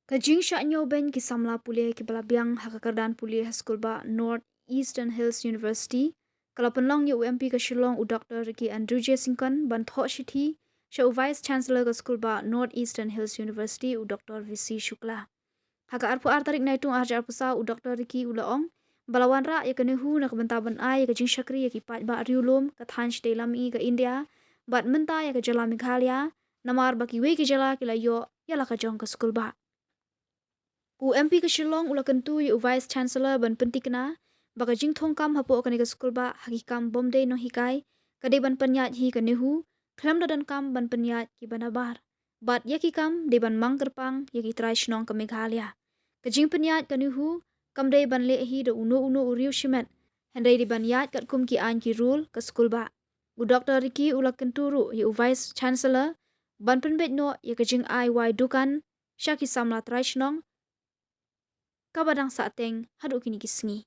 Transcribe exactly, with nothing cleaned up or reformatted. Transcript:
Ka jingshah ñiewbeiñ ki samla pule kiba la biang ha ka kyrdan pule ha skulbah North Eastern Hills University ka la pynlong ïa u M P ka Shillong u Doctor Ricky Andrew J Syngkon ban thoh shithi sha u Vice Chancellor ka skulbah North Eastern Hills University u Doctor V C Shukla. Ha ka arphew ar tarik Naitung ar hajar arphew saw u Doctor Ricky u la ong ba la wanrah ïa ka NEHU na ka bynta ban ai ïa ka jingshakri ïa ki paidbah riewlum ka thaiñ shatei lam mihngi ka India bad mynta ïa ka jylla Meghalaya, namar ba kiwei ki jylla ki la ïoh ïa la ka jong ka skulbah. U M P ka Shillong u la kyntu ïa u Vice Chancellor ban pyntikna ba ka jingthung kam hapoh kane ka skulbah ha ki kam bym dei nonghikai ka dei ban pynïaid hi ka NEHU khlem da donkam ban pynïaid kiba nabar. Bad ïa ki kam dei ban mang kyrpang ïa ki trai shnong ka Meghalaya. Ka jingpynïaid ka NEHU kam dei ban leh hi da uno uno u riew shimet, hynrei dei ban ïaid katkum ki aiñ ki rule ka skulbah. U Doctor Ricky u la kyntu ruh ïa u Vice Chancellor ban pynbeit noh ïa ka jingai wai dukan sha ki samla trai shnong kaba dang sahteng haduh kine ki sngi.